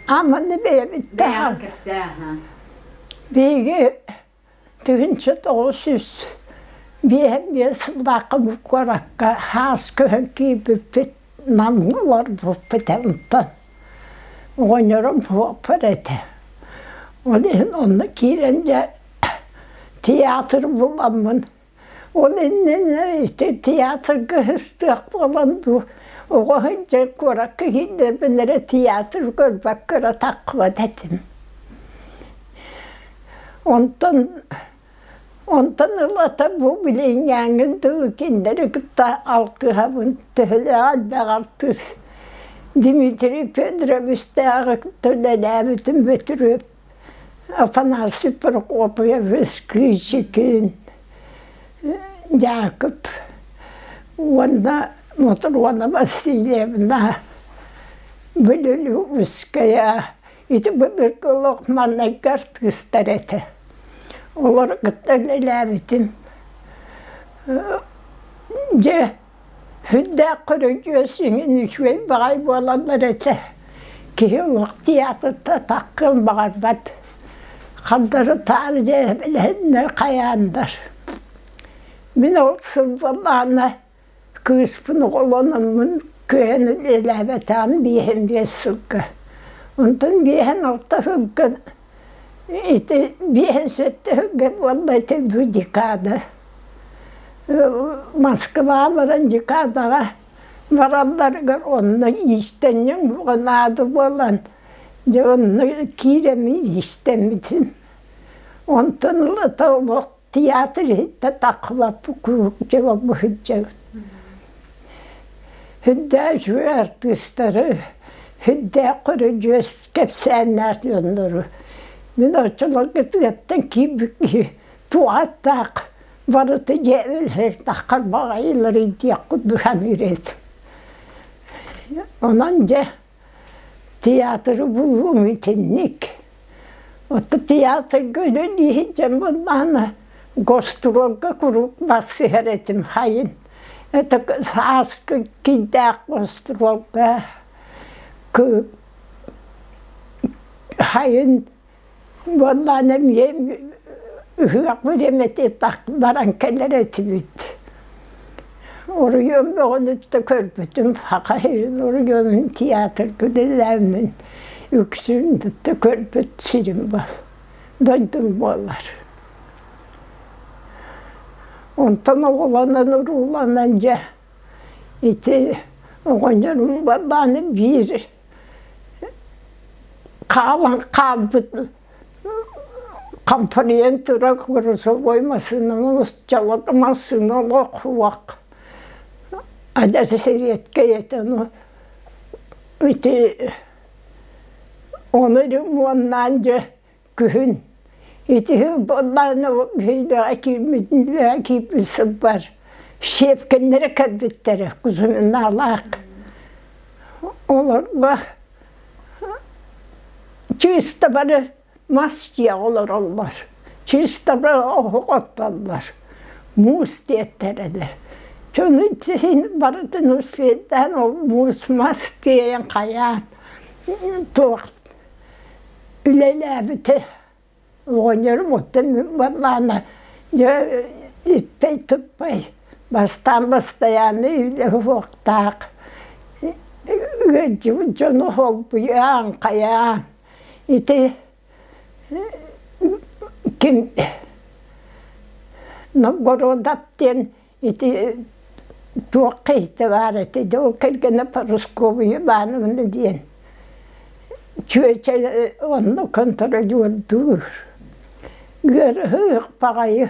Аманы бэйэбит Бэйэҕин кэпсээ Биһиги 1955 сыллаахха бу куоракка хаас көһөн киирбиппит Намҥа олорбуппут онтон оҕонньорум суоппар этэ. Ол иһин онно киирэн дьэ театр буламмын Ол иннинэ ити театрга сыстыах буолан дуу, оҕо сылдьан куоракка киирдэрбин эрэ театр көрбөккө эрэ таххыбат этим. Онтон онтон ылата бу билиҥҥээҥҥи дылы кинилэри кытта алтыһабын, төһөлөөх элбэх артыыс Дмитрий Федоровичтааҕы кытта үлэлээбитим Бөтүрүөп Афанасий Прокопьевич Кыычыкин, Дьаакып уонна Мотуруона Васильевна Белолюбская ити былыргы олох маҥнайгы артыыстар этэ. Олору кытта үлэлээбитим. Дьэ Сүрдээх көрүдьүөс иҥин үчүгэй баҕайы буолаллар этэ. Киһи олох театрта таххыан баҕарбат. Хардары таары дьээбэлэһиннэр хайааннар. Мин ол сылбалаана кыыспын оҕолономмун күһэн үлэлээбэтэҕим биэһин биэс сылга. Онтон биэһин алта сылга ити биэһин сэттэ сылга буолла ити бу декада. Москваҕа баран декадаҕа баралларыгар онно иистэнньэҥ бука наада буолан дьэ онно киирэммин иистэммитим. Онтон ылата олох театр иһиттэ таххыбаппыт куруук дьэ бу сылдьабыт. Үрдээх үчүгэй артыыстары, үрдээх көрүдьүөс кэпсээннээх дьоннору. Мин оччолорго тыаттан киирбит киһи туһаттаах барыта дьиэ өлһөр баҕайылары диэх курдук саныыр этим. Онон дьэ театры булуум итинник. Оттон театрга үлэлии сылдьан буоллаҕына гастролга куруук барсыһар этим хайын. Это сааскы кийдээх гастролга хайын Буоллаан эмиэ ыһыах бириэмэтэ баран кэлэр этибит. Оройуон бөҕөнү көрбүтүм, Саха сирин оройуонун театрга үлэлээммин үксүн да көрбүт сирим бар, дойдум буолар. Онтон оҕолонон урууланан дьэ ити оҕонньорум буоллааны биир Хаалан хаалбыт хампарыйан турар грузовой массыынаны усталар массыына олох адьас сэбиэткэй этэ ону ити ону ремоннаан дьэ Күһүн ити буоллаҕына биһиэхэ киирбит киирбит сылбар сиэпкэннэрэ кэлбиттэрэ Кузьминалаах. Олорго чыыста бары мас дьиэҕэ олороллор, чыыста бары оһох оттоллор, муус диэттэрэлэр. Дьону син барытын успуйдаан ол муус мас тиэйэн хайаан туох Үлэлээбитэ оҕонньорум оттон барбаана дьэ иппэй-туппай бастаан бастайааннай үлэ уһуохтаах ыалдьыбыт дьону холбуйаан хайаан ити ким Новгородов диэн Ити туохха иһитэ баар этэ, дьэ ол кэргэнэ Парасковья Ивановна диэн чүөчэ онно контролердуур. Ыарыһах баҕайы.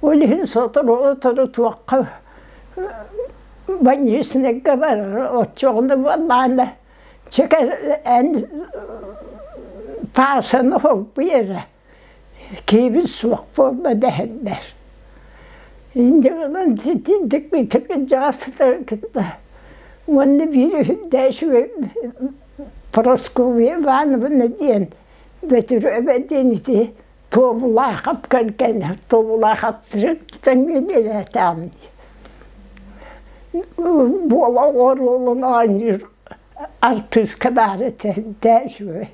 Ол иһин сотору-сотору туохха больничнайга барар, оччоҕуна буоллаҕына чэ эн Паасаны холбуй эрэ Киһибит суох буолла дэһэллэр. Инньэ ситинник кырдьаҕас сытары кытта уонна биир үһүндээх үчүгэй Прасковья Ивановна диэн Бөтүрүөбэ диэн ити Туобулаахап кэргэнэ Туобулаахаптарыттан үлэлээтэҕим дии. Буола оруолун оонньуур артыыска баар этэ үрдээх үчүгэй.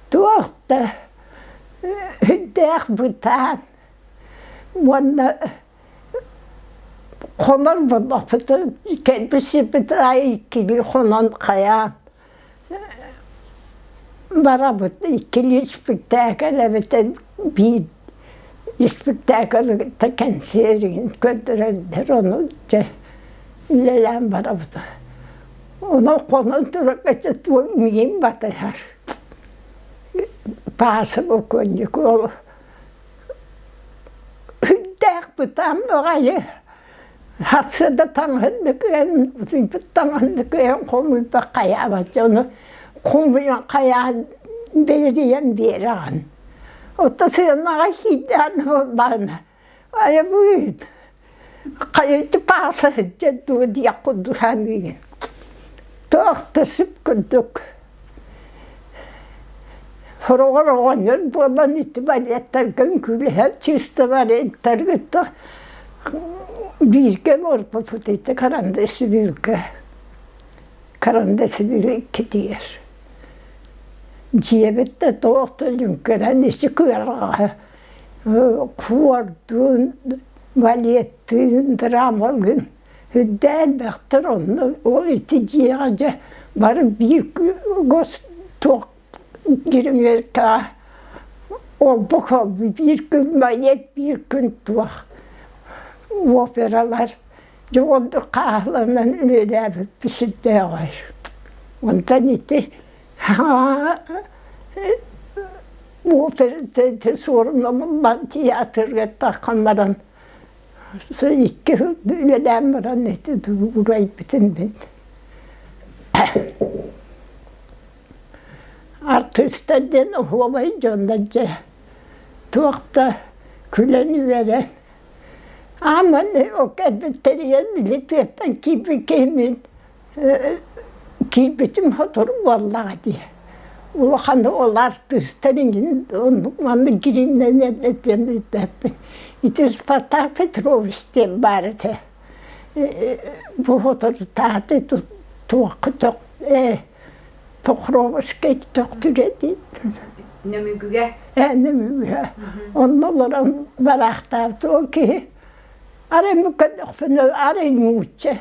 Туох да үрдээх бытаан уонна хонор буоллахпытына кэлбит сирбит аайы иккилии хонон хайаан барабыт иккилии испиктээкэл эбэтэр биир испиктээкэл кытта кэнсиэрин көрдөрөллөр ону дьэ үлэлээн барабыт онон хонон турарга миигин батыһар Пааса бокуонньук ол Үрдээх бытаан баҕайы сарсыарда таҥаһын да кыайан утуйбут таҥаһын да кыайан хомуйбат хайаабат дьону хомуйан хайаан бэрийэн биэрэҕин. Оттон сыанаҕа киирдэҕинэ буоллаҕына айабыыт хайа пааса сылдьар дуо диэх курдук саныыгын. Туох да сып курдук Сороҕор оҕонньор буолан ити балеттарга үҥкүүлэһэр чыыста балеттаргыта бииргэ олорбуппут ити Карандашвилгэ Карандашвиль иккитигэр дьиэбит да туох да лүҥкүрэн isi кыарҕаһа хуордуун балеттыын драмалыын Үрдээн элбэхтэр онно ол ити дьиэҕэ дьэ бары биир гос туох гримеркаҕа олбох биир күн балет биир күн туох опералар дьэ оннук хааһыланан үлэлээбиппит сүрдээҕэр онтон ити опера суорумньуллан театрга таххан баран Икки үлэлээн баран ити уурайбытым мин. Артыыстар диэн оһуобай дьоннор дьэ туох да күлэн-үөрэн ааман ол кэлбиттэригэр били тыаттан киирбит киһи Киирбитим сотору буоллаҕа дии. Улахан ол артыыстар иҥин оннук маннык гримнэнэллэр диэн билбэппин. Ити Спартак Петрович диэн баар этэ. Бу соторутааҕыта туохха төх ээ Покровскай төхтүрэ дии. Нөмүгүгэ? Ээ Нөмүгүгэ. Онно олорон бараахтаабыт ол киһи арай көрдөхпүнэ арай нуучча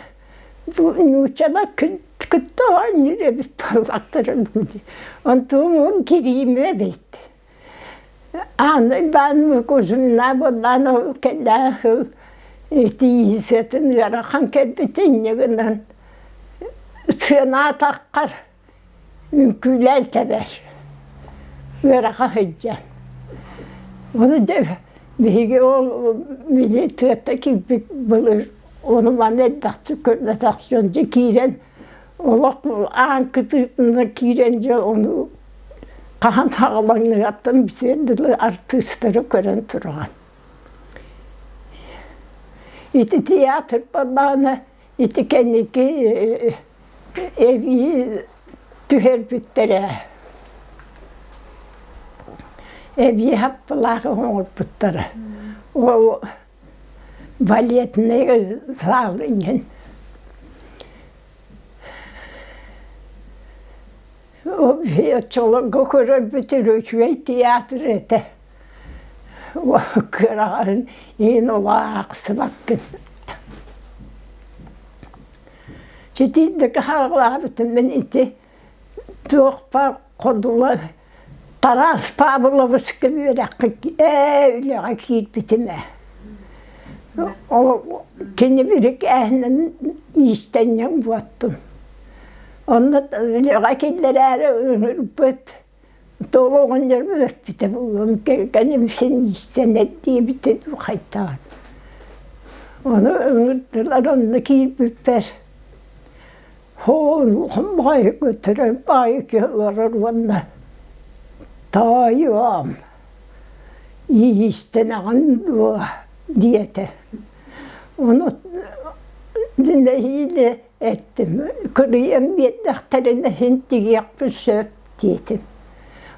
Нууччалар кытта оонньуур эбит буоллахтара дуу. Онтум ол кириимэ эбит. Аана Ивановна Кузьмина буоллаан ол кэллээх итиисэтин ыарахан кэлбит инньэ гынан сыанаатаххар үҥкүүлээн тэбэр ыарахан сылдьан ону дьэ биһиги ол били тыатта киирбит былыр ону маны элбэхтик көрбөтөх дьон дьэ киирэн олох аан кытыытына киирэн дьэ ону хаһан саҕаланыгыттан бүтүөр дылы артыыстары көрөн тураҕын ити театр буоллаҕына Ити кэнники эбии түһэрбиттэрэ. Эбии хаппылаах оҥорбуттара. Ол балетный зал иһин. Оччолорго көрөрбүт үчүгэй театр этэ. Кыраҕаһын иһин улаахсыбаккын. Ситиирдик хаалаабытым мин ити туохпар ходула Тарас Павловичка үөрэххэ ээ үлэҕэ киирбитим ээ. Ол кини бирикээһинэн иистэнньэҥ буоттум. Онно үлэҕэ киллэрээри ыҥырбыт Туола оҕонньор өлөрбүтэ буолуом кэргэним син иистэнэр диэбитэ дуу хайдаҕын. Ону ыҥырдылар онно киирбиппэр Хоон баайы көтөрөр баайы киһи олорор уонна таайыам иистэнэҕин дуо диэтэ. Ону нэһиилэ эттим кырыйан биэрдэхтэринэ син тигиэхпин сөп диэтим.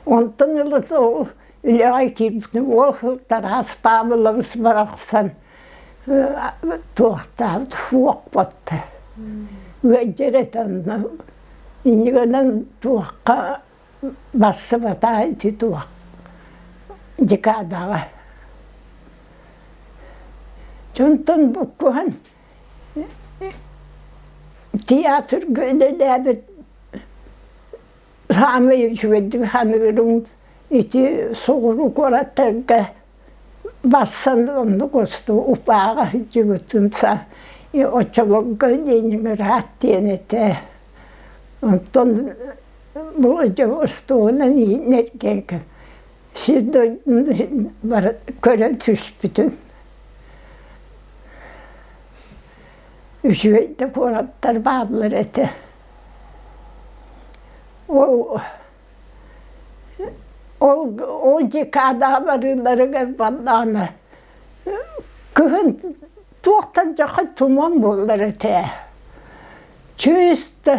Онтон ылата ол үлэҕэ киирбитим ол сыл Тарас Павлович барахсан туохтаабыт суох буолта. Ыалдьар этэ онно. Инньэ гынан туохха барсыбата ити туох декадаҕа. Дьонтон буккуһан театрга үлэлээбит саамай үчүгэйдик саныырым ити соҕуруу куораттарга барсан оннук устуу упааҕа сылдьыбытым оччолорго Ленинград диэн этэ. Онтон бу устуунан ииннэргэ сир дойдуну көрөн түспүтүм. Үчүгэй да куораттар бааллар этэ. Ол Ол ол декадаҕа барыыларыгар бардаҕына кыһын туохтан дьахха туман буолар этэ. Чыыста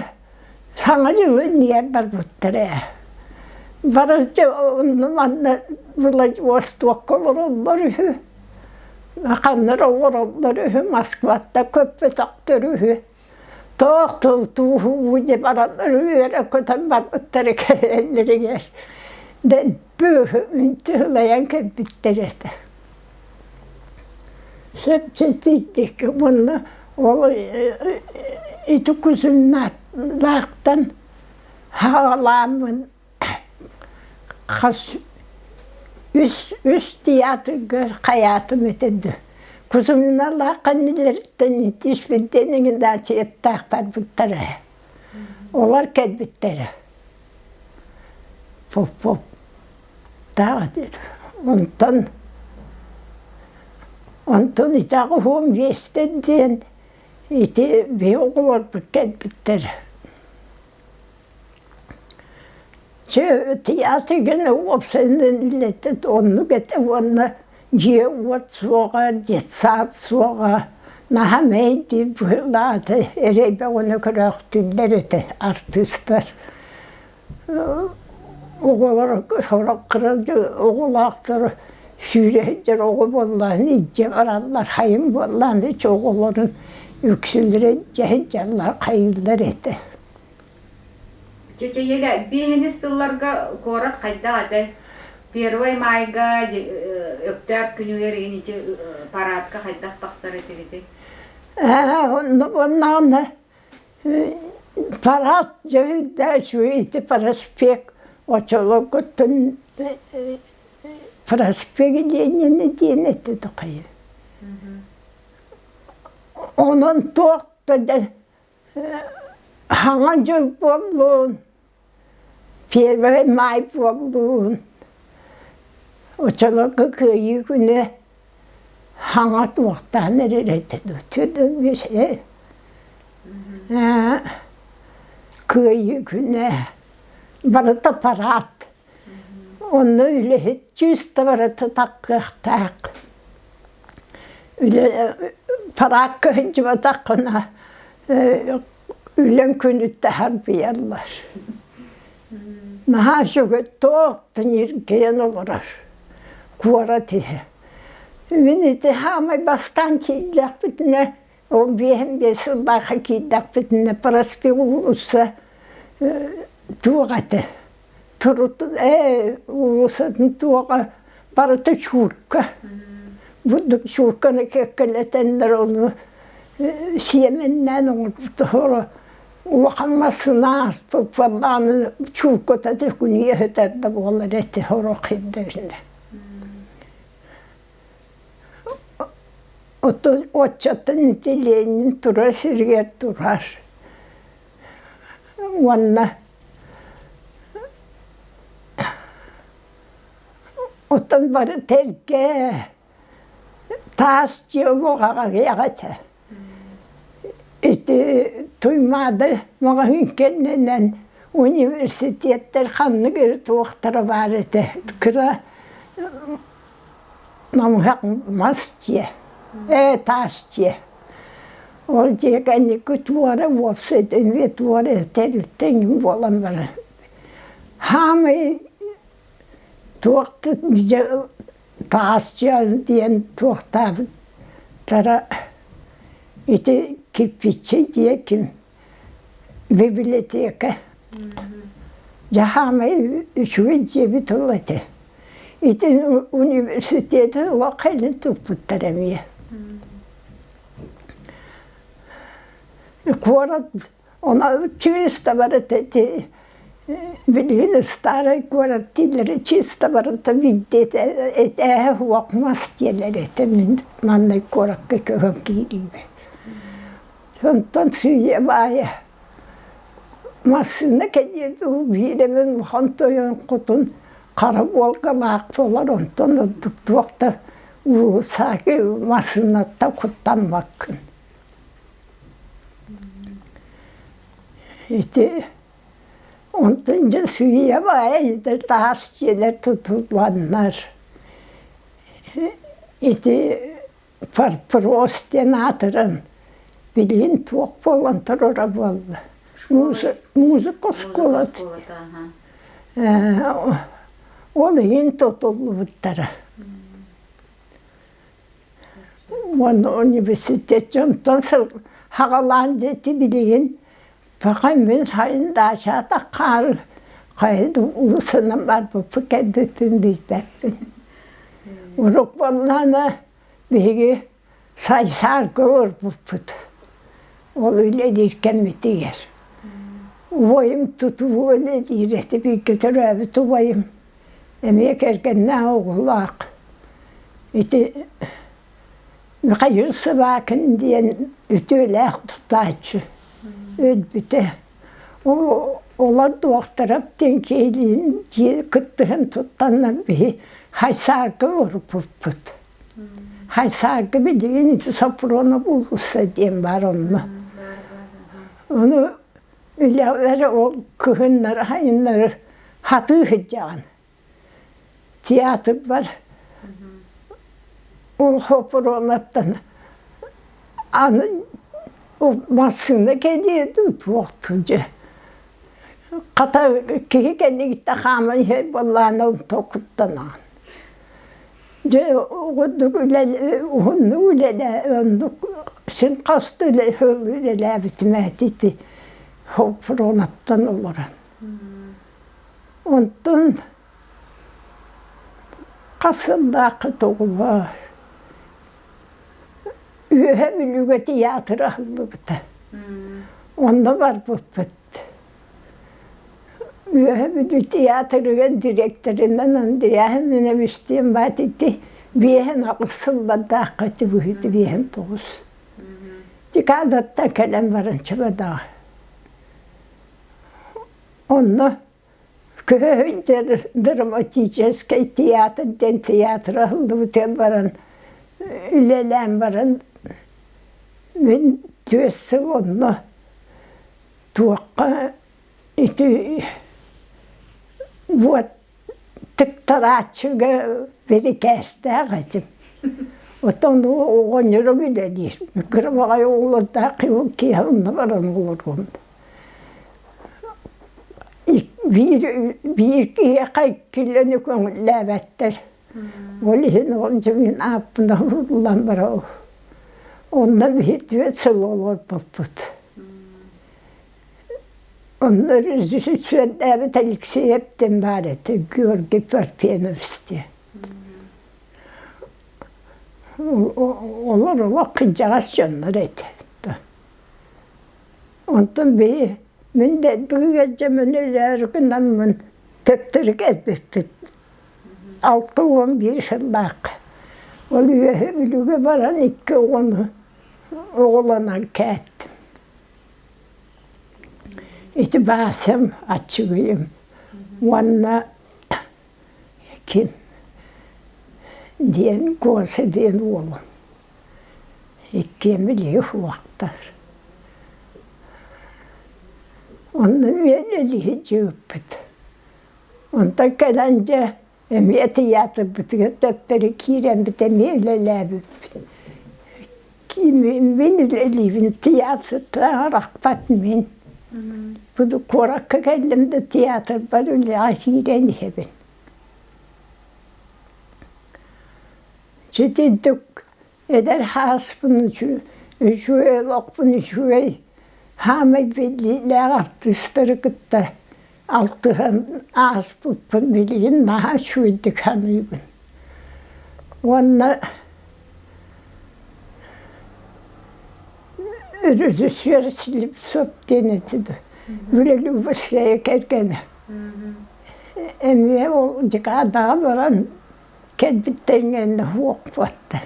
Саҥа дьылы иннигэр барбыттар ээ. Бары онно манна Владивостокка олороллор үһү. Ханна эрэ олороллор үһү, Москваттан көппөтөхтөр үһү. Тоох тыл тууһуу дьэ бараллар үөрэ көтөн барбыттара кэлэллэригэр дэлби үнтү сылайан кэлбиттэр этэ. Сөпсөтүйдик уонна ол ити кузиннаахтан хаалааммын Хас үс үс театрга хайаатым этэ Кузьминалаах кэннилэриттэн тииспиттэн эҥин барбыттара. Олор кэлбиттэрэ. Поп-поп таах Онтон онтон итаҕы уһуом биэстэн диэн ити биһи оҕолорбут кэлбиттэрэ. Чэ, театрга уопсайынан үлэтэ оннук этэ уонна дьиэ-уот суоҕа, детсад суоҕа наһаа мэйдиир быһыылаах эрэй бөҕөнү көрөөхтүүллэр этэ артыыстар. Оҕолор сорох кыра оҕолоохтор сүүрэ сылдьар оҕо буоллаҕына илдьэ бараллар, хайын буоллаҕына оҕолорун үксүлэрэ илдьэ сылдьаллар, хайыыллар этэ. Тетя Еля, биэһинис сылларга куорат хайдах этэй? Первый майга Өктөөп күнүгэр ити парадка хайдах тахсар этигитий? Онно парад дьэ үчүгэй ити проспект оччолоргуттан проспект Ленина диэн этэ тухайы. Онон туох да Саҥа дьыл буоллун, Первый май буоллун, оччолорго Кыайыы күнэ саҥа туохтаан эрэр этэ дуу, Кыайыы күнэ барыта парад. Онно үлэһит чыыста барыта таххыахтаах. Үлэ параакка сылдьыбатаххына үлэҥ күнүттэ харбыйаллар. Наһаа үчүгэй туох да ньиргийэн олорор куорат иһэ. Мин ити хаамай бастаан киирдэхпитинэ ол биэһин биэс сыллаахха киирдэхпитинэ проспект уулусса туох этэ Турутун ээ уулуссатын туоҕа барыта чуурка. Бурдук чуурканы кэккэлэтэннэр ону сиэмэннээн оҥорбуттара улахан массыына ааспыт чуурката төкүнүйэ сытар да буолар этэ сорох сирдэринэ. Оттон оччоттон ити Ленин турар сиригэр турар уонна Оттон бары тэлгэ таас дьиэ олох аҕыйах этэ. Ити Туймаада маҕаһыын кэннинэн университеттэр ханнык эрэ туохтара баар этэ. Кыра намыһах мас дьиэ, ээ таас дьиэ. Ол дьиэ кэнники туора уопсайдан туора тэрилтэ буолан баран хаамай туохтут таас дьиэ диэн туохтаабыттара ити кирпиччэ дьиэ ким библиотека. Дьэ хаамай үчүгэй дьиэбит ол этэ. Ити университеты олох илин туппуттар эмиэ. Куорат Она чисто барыта ити билигин старай куорат дииллэрэ чисто барыта биирдэ этээһэ уох мас диэлэр этэ мин маннай куоракка көһөн киириибэ. Онтон сыыйа баайа массыына кэлиэ дуу биир эмин улахан тойон хотун хара буолгалаах буолар онтон ордук туох да уулусаки массыынаттан куттаммаккын. Ити онтон дьэ сыыйа-баайа таас дьиэлэр тутулланнар ити фарфорос диэн аатыран билигин туох буолан турара буолла музыка оскуолата ол иһин тутуллубуттара Уонна университет дьонтон саҕалаан диэти билигин пока мин сайын даачата хаары хайа да улуусунан барбыппын кэлбиппин билбэппин. Урут буоллаҕына биһиги Сайсаарга олорбуппут. Ол үлэлиир кэммитигэр. Убайым тутуу үлэлиир этэ бииргэ төрөөбүт убайым эмиэ кэргэннээх оҕолоох. Ити Михаил Собакин диэн үтүөлээх тутааччы өлбүтэ. Ол олор Дуохтарап диэн киһилиин дьиэ кыттыһан туттаннар биһи Хайсаарга олорбуппут. Хайсаарга билигин ити Сопронов уулусса диэн баар онно. Ону үлэҕэр ол кыһыннары сайыннары хатыы сылдьаҕын. Театрбар ол Сопронаттан аны массыына кэлиэ дуу туох дуу дьэ. Хата киһи кэннигиттэн хааман иһэр буоллаҕына онтон куттанаҕын. Дьэ уһуннук уһуннук үлэлээ оннук син хас да үлэлээбитим эти ити фронаттан олорон. Онтон хас сыллаахха тоҕула Үөһэ Бүлүүгэ театр аһыллыбыта. Онно барбыппыт. Үөһэ Бүлүү театрыгар директорынан Андреаһын Миновичтиин баат ити 58 сыллардаахха ити быһыыты 59. Декадаттан кэлэн баран чыбадаҕа. Онно Көһөйдөр драматическай театр диэн театр аһыллыбытыгар баран үлэлээн баран мин түөрт сыл онно туохха ити вот тыктарааччыга бирикээстээх этим. Оттон оҕонньорум үлэлиир. Кыра баҕайы оҕолордоох киһи онно баран олоруом. Биир биир киһиэхэ иккилэни көҥүллээбэттэр. Ол иһин ол дьиҥин ааппына уһуллан барабын. Онно биһи түөрт сыл олорбуппут. Онно режиссердээбит Алексеев диэн баар этэ, Георгий Парфенович диэн. Олор олох кырдьаҕас дьоннор этэ. Онтон биһи мин да быыгадьаммын өлөөрү гынаммын төттөрү кэлбиппит. 61 сыллаах. Ол үөһэ Бүлүүгэ баран икки оҕону оҕолонон кээттим. Ити Баасам аччыгыйым уонна ким диэн Гоша диэн уолум. Иккиэн билиги суохтар. Онно үөлэлиһи дьыыппыт. Онтон кэлэн дьэ эмиэ тыйаатырбытыгар төптөрү киирэммит эмиэ үлэлээбиппит. Мин үлэлиибин театртан арахпат мин. Бу куоракка кэллим да театрбар үлэҕэ киирэн иһэбин. Ситинтик эдэр сааспын үчүгэй олохпун үчүгэй хаамай биллиилээх артыыстары кытта. алтыһан ааспыппын билигин наһаа үчүгэйдик саныыбын. Уонна режиссер Слепцов диэн этэ дуо, Үлэлүүбэскэйэ кэргэнэ. Эмиэ ол декадаҕа баран кэлбиттэрин кэннэ суох буолта.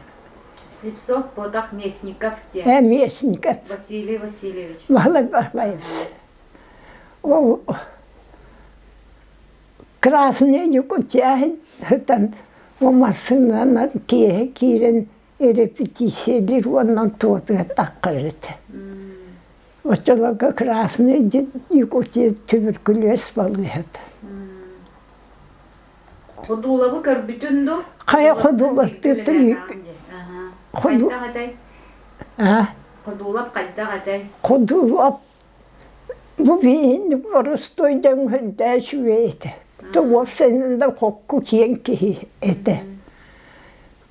Слепцов Ботах Местников диэн. Местников. Василий Васильевич. Василий Васильевич. Ол Красный Якутия сытан ол массыынанан киэһэ киирэн репетициялыыр уонна туотуга таххар этэ. Оччолорго Красный Якутия түбүркүлүөс балыыһата. Ходуулабы көрбүтүн ду? Хайа ходууластыыттын Хайдах этэй? Ходуулап хайдах этэй? Ходуулап бу биһинник боростуой дөҥһөрдөөх үчүгэй этэ. Уопсайынан да хокку киэҥ киһи этэ.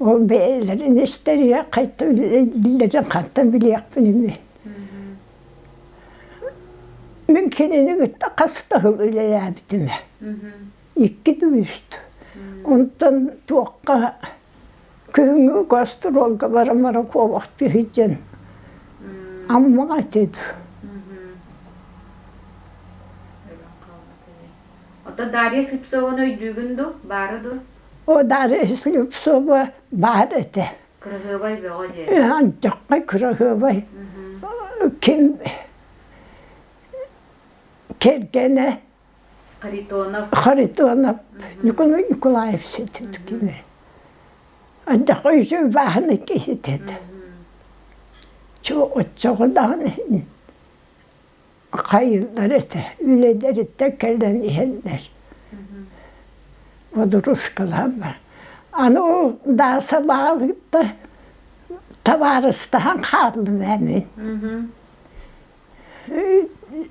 Ол бэйэлэрин истэригэр хайта үлэлииллэрин хантан билиэхпин ини. Мин кинини кытта хас да сыл үлэлээбитим. Икки үст. Онтон туохха күһүҥҥү гастролга барамара куобахтыы сылдьан Аммаҕа этэ Оттон Дарья Слепцованы өйдүүгүн дуу, баара дуу? О, Дарья Слепцова баар этэ. Кыраһыабай бөҕө диэн. Антаххай кыраһыабай. Ким кэргэнэ Харитонов. Харитонов Николай Николаевич кини. Антаххай үчүгэй бааһынай киһи этэ. Чо оччоҕо даҕаны хайыыллар этэ, үлэлэриттэн кэлэн иһэллэр. Бодрускалаан бар. Аны ол даасалаабытта табаарыстаһан хааллым ээ мин.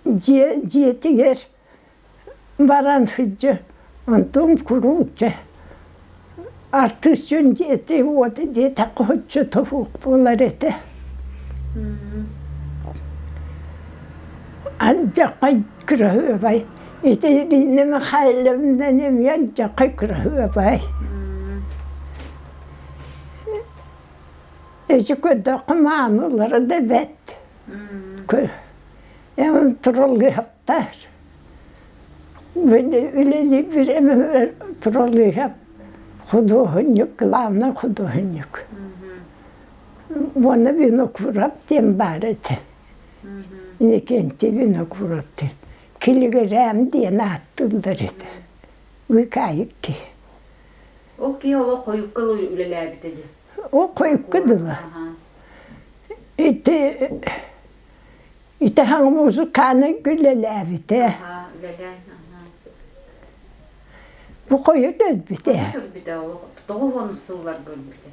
Дьиэ дьиэтигэр баран сылдьа онтум куруук дьэ артыыс дьон дьиэтэ уота диэтэххэ оччото суох буолар этэ. Алдьархай кыраһыабай ити Ирина Михайловна эмиэ алдьархай кыраһыабай. Ити көрдөххө маанылара да бэрт. Эн туралыһаптар. Үлэлиир туралыһап худуоһунньук, главный худуоһунньук. Уонна Винокуров диэн баар этэ. Иннокентий Винокуров диэн. Килигирэм диэн ааттыыллар этэ. Выкаайык киһи. Ол киһи олох хойукка үлэлээбитэ дьэ. Ол хойукка дылы. Ити ити хаҥ музыканы үлэлээбитэ. Бу хойут өлбүтэ. Өлбүтэ олох 90 сылларга өлбүтэ.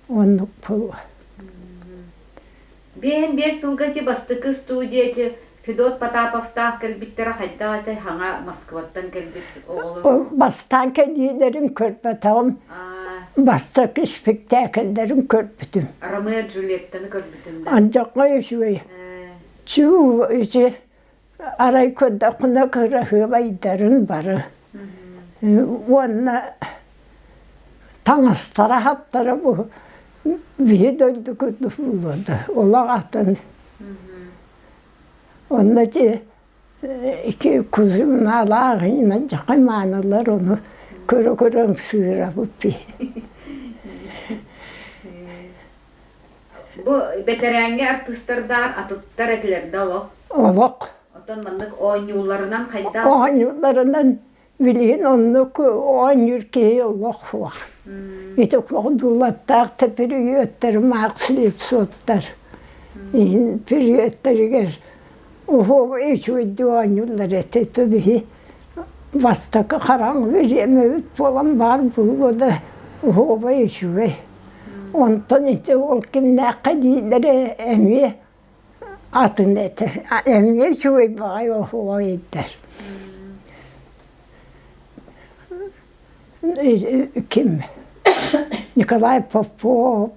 Оннук буолуо. Биэһин биэс сылга ити бастакы студия ити Федот Потаповтаах кэлбиттэрэ хайдах этэй хаҥа Москваттан кэлбит оҕолор? Ол бастаан кэлиилэрин көрбөтөҕүм. Бастакы спектакльдэрин көрбүтүм. Ромео Джульеттаны көрбүтүм да. Андьакка үчүгэй. Чуу ити арай көрдөххүнэ кыраһыабайдарын бары. Уонна таҥастара хаптара бу биһи дойду курдук буолуо да олох атын. Онно ити ики кузиналаах инадьахай маанылар ону көрө-көрө ымсыырабыт биһи. Бу бэтэрээҥҥи артыыстардаах атыттар этилэр да олох? Олох. Оттон маннык оонньууларынан хайдах? Оонньууларынан билигин оннук оонньуур киһи олох суох. Ити дуулаттаах да пөрүйүөттэр Марк Слепцовтар иһин пөрүйүөттэригэр уһуоба үчүгэйдик оонньууллар этэ. То биһи бастакы хараҥа бириэмэбит буолан баар буолуо да уһуоба үчүгэй. Онтон ити ол кимнээххэ дииллэрэ эмиэ атын этэ. Эмиэ үчүгэй баҕайы оһуохайдар. Ким? Николай Попов.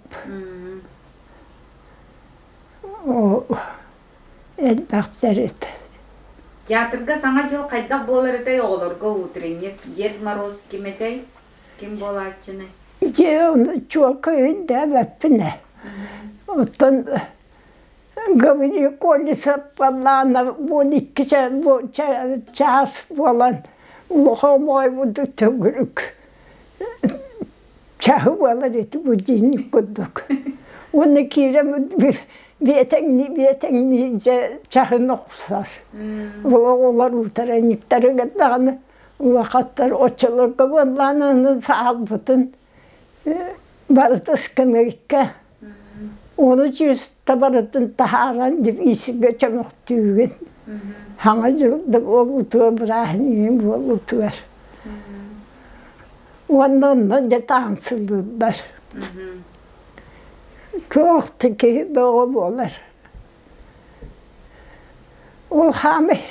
Элбэхтэр этэ. Театрга Саҥа дьыл хайдах буолар этэй оҕолорго утренник, Дед Мороз ким этэй? Ким буолааччыный? Дьэ, ону чуолкай өйдөөбөппүн ээ. Оттон Гаврил Колесов Палланов 12 чаас буолан улахан моойбут төгүрүк чаһы буолар ити будильник курдук. Уонна киирэн биэтэҥнии биэтэҥнии дьэ чаһын охсор. Ол оҕолор утренниктарыгар даҕаны улахаттар оччолорго буоллаан саалбытын барыта ыскамыайка ону чыыста барытын таһааран исигэ чөмөхтүүгүн хаҥа дьыл да буолуутугар бырааһынньыгын буолуутугар уонна онно дьэ таансылыыллар туох да киһи бөҕө буолар Ол хаамай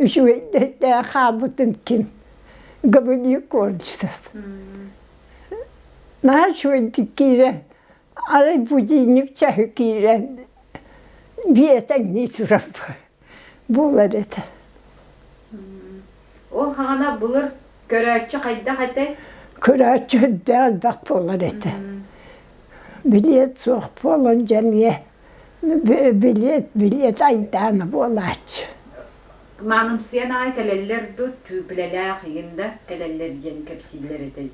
үчүгэйдээх хаалбытын ким Гаврил Колесов. Наһаа үчүгэйдик киирэн, арай будильник чаһы киирэн биэтэҥнии турар буолар этэ. Ол хаҕана былыр көрөөччү хайдах этэй? Көрөөччү үрдээх элбэх буолар этэ. Билиэт суох буолан дьэ эмиэ Билиэт, билиэт айдаана буолааччы. Маанымсыйан аҕай кэлэллэр дуу, түүпүлэлээх игин да кэлэллэр диэн кэпсииллэр этэй?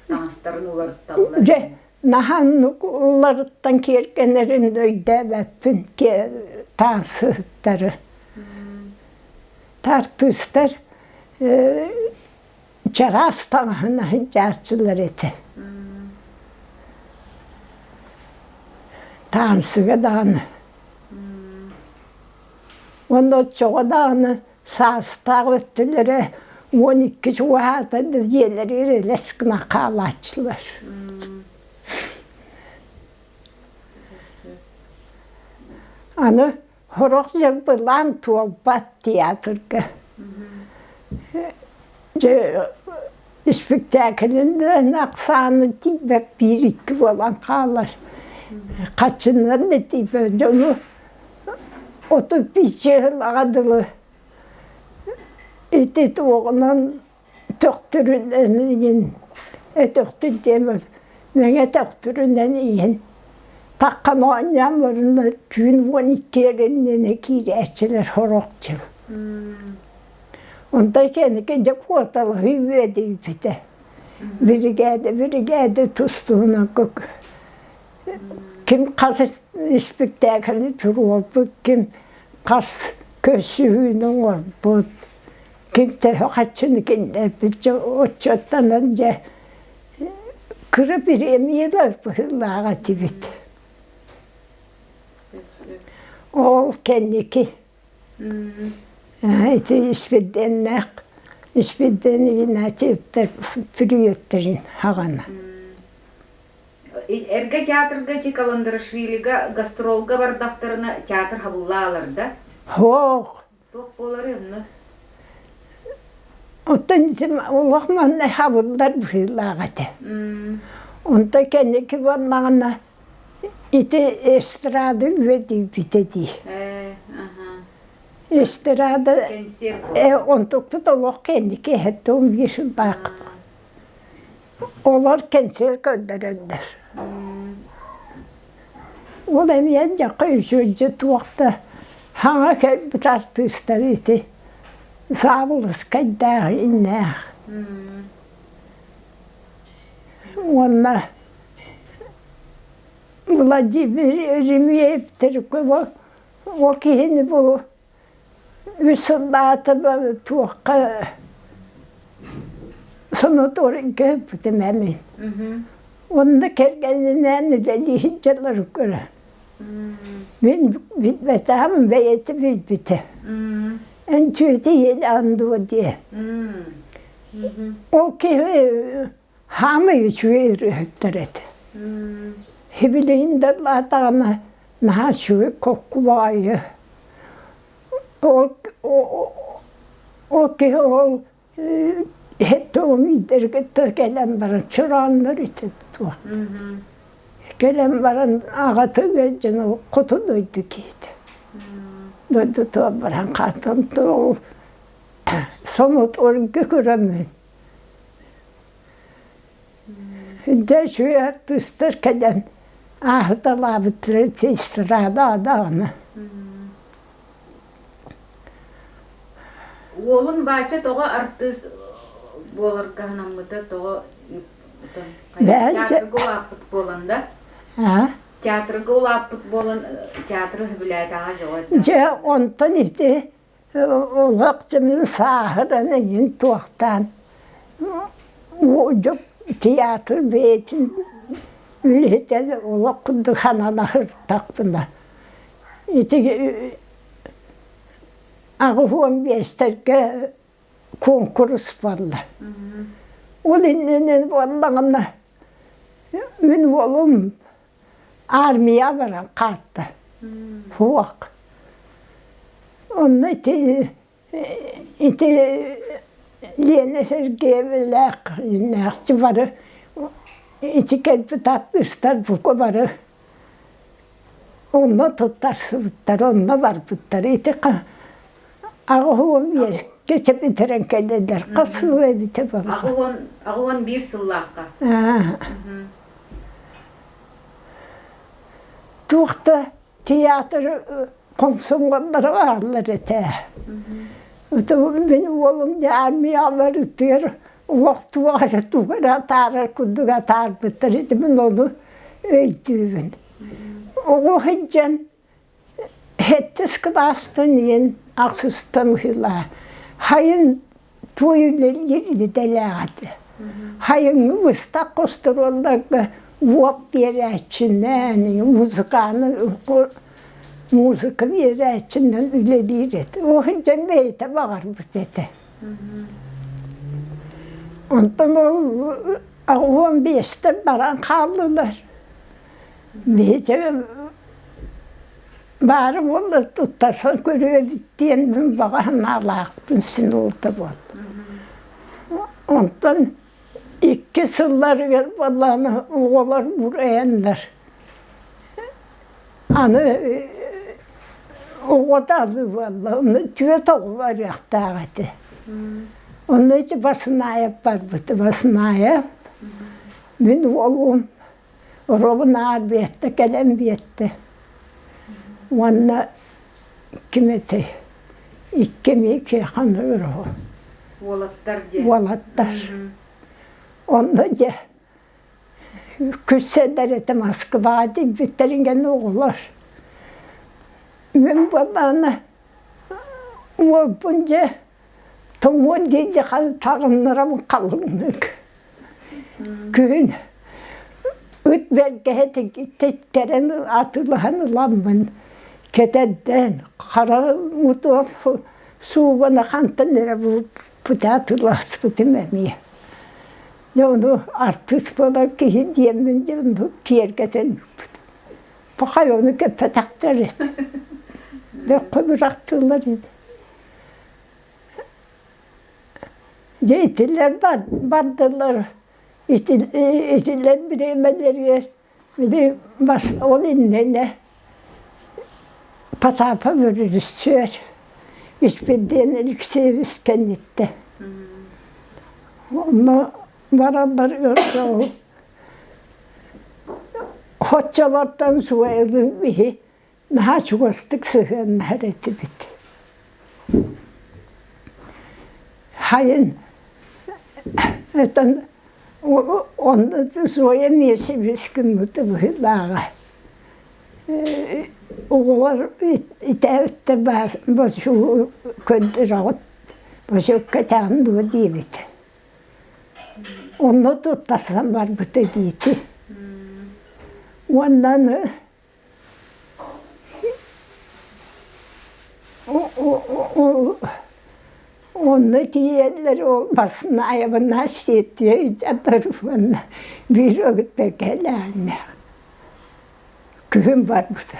Таҥастарын уларытталлар. Дьэ, наһаа оннук уларыттан киэргэнэрин өйдөөбөппүн таансыһыттары. Артыыстар чараас таҥаһын сылдьааччылар этэ. Таансыга даҕаны. Уонна оччоҕо даҕаны саастаах өттүлэрэ 12 чугаһаата да дьиэлэригэр элэс гына хаалааччылар. Аны Сорох дьон былаан туолбат театрга. Дьэ, испиктээкилин да ахсааны тиийбэт биир-икки буолан хаалар. Хаччыннан да тиийбэт дьону 35 сылаҕа дылы ити туоҕунан төхтүрүнэн иһин өтөхтүн диэн мэҥэ төхтүрүнэн иһин таххан оонньоон баранна түүн 12 эриннэнэ киирээччилэр сорох дьыл онтон кэнники дьэ куоталаһыы үөдүйбүтэ биригээдэ биригээдэ тус-туһунан ким хас испиктээкили туруорбут ким хас көрсүһүүнү оҥорбут Ким төһө хаччыны киллэрбит дьэ оччоттонон дьэ кыра бириэмийэлэр быһыылаах этибит. Ол кэнники ити Испирдиэннээх Испирдиэн Игнатьевтар бүрүйэттэрин хаҕана. Эргэ театрга ити Каландарашвилига гастролга бардахтарына театр хабыллаалар да? Суох. Туох буоларый онно? Оттон ити олох манна хабыллар быһыылаах этэ. Онтон кэнники буоллаҕына ити эстрада үөдүйбүтэ дии. Эстрада онтукпут олох кэнники эһэттэн биир сыллаах. Олор кэнсиэр көрдөрөллөр. Ол эмиэ дьахха үчүгэйдик туох да саҥа кэлбит артыыстар ити Саабылыскайдаах иннээх. Уонна Владимир Еремеев ол киһини бу Үс сыллаата туохха сонотуорга өлбүтүм эмин. Онно кэргэнинээн үлэлии сылдьаллар көрө. Мин билбэтэҕим бэйэтэ билбитэ. Эн түөтэ иэлэҕин дуо диэ. Ол киһи хаамай үчүгэй ырыаһыттар этэ. Сибилигин да ылаатаҕына наһаа үчүгэй коккубаҕайы. Ол ол киһи ол һэттоҕум иитэргиттэр кэлэн баран чорооннор ити туох. Кэлэн баран аҕата ыалдьан ол хоту дойду киһитэ. Дойдутугар баран хаатан ол. Сомоторга көрөммүн. Дьэ үчүгэй артыыстар кэлэн ааһыталаабыттара эстрада даҕаны. Уолун Вася тоҕо артыыс буоларга санаммыта тоҕо театрга улааппыт буолан да театрга улааппыт буолан театры сөбүлээтэҕэ дьоҕо Дьэ онтон ити олох дьэ сааһыран эҥин туохтаан театр бэйэтин үлэһитэ олох курдук ханалаһыртахпына ити 85-тэргэ куонкурус буолла. Ол иннинэ буоллаҕына мин уолум армия баран хаатта. Суох. Онно ити ити Лена Сергеевилээх иннээхчи бары ити кэлбит артыыстар бука бары онно туттарсыбыттар, онно барбыттар. Ити 85-кэ бүтэрэн кэлэллэр. Хас сыл эбитэ буолла? 81 сыллаахха. Туох да театр хомсомуоллара бааллар этэ. Мин уолум дьэ армиялар ытыар олох туох эрэ тугу эрэ атаарар курдук атаарбыттар ити мин ону өйдүүбүн. Оҕо сылдьан сэттис кылаастан иэн ахсыстан быһыылаах сайын туой үлэлиир идэлээх этэ. Сайыҥҥы быстах хостуруолларга уот биэрээччинэн, музыканы музыка биэрээччинэн үлэлиир этэ. Ол сылдьан бэйэтэ баҕарбыт этэ. Онтон ол 15-тэн баран хааллылар. Биһиги баара буоллар туттарсан көрүө эбит диэн мин баҕа санаалаахпын син ол да буолла. Онтон икки сылларыгар буоллаҕына оҕолор бурайаннар аны оҕото алыы буолла онно түөрт оҕо барыахтаах этэ. Онно ити Баснаев барбыта Баснаев мин уолум Оруобун биэттэ кэлэн биэттэ уонна ким этэй икки эмиэ киэхэн өрөһө Уолаттар диэн. Уолаттар. Онно дьэ күсседэр этэ Москваҕа тиийбиттэрин кэннэ оҕолор мин буоллаҕына уолбун дьэ тоҥуон диэки таҕыннарабын халыҥнык Күһүн ыт бэргэһэ тиктэрэн атыылаһан ыламмын кэтэрдэн хара мутуон суубана хантан эрэ булбут атыыласпытым эмиэ. Дьэ ону артыыс буолар киһи диэммин дьэ оннук киэргэтэн ыыппытым. Пахай ону кэппэтэхтэр этэ. Бөххө бырахтылар ини. Дьэ итилэр бардылар, итилэр бириэмэлэригэр били бас ол иннинэ Потапов режиссер Испирдиэн Алексеевич кэнниттэн. Онно бараллар өр Хоччолортон суойлуун биһи наһаа чугастык сыһыаннаһар этибит. Хайын этэн онно Зоя Миэсэбис гыммыта быһыылааҕа. Оҕолор итээбиттэр босуу көрдөрөҕүт, босуокка этэҕин дуо диэбит. Онно туттарсан барбыта диити. Уонна Онно тиийэллэр ол Баснаевна сиэттиэ дьадар уонна биир өгүттэргэлээннээх күһүн барбыта.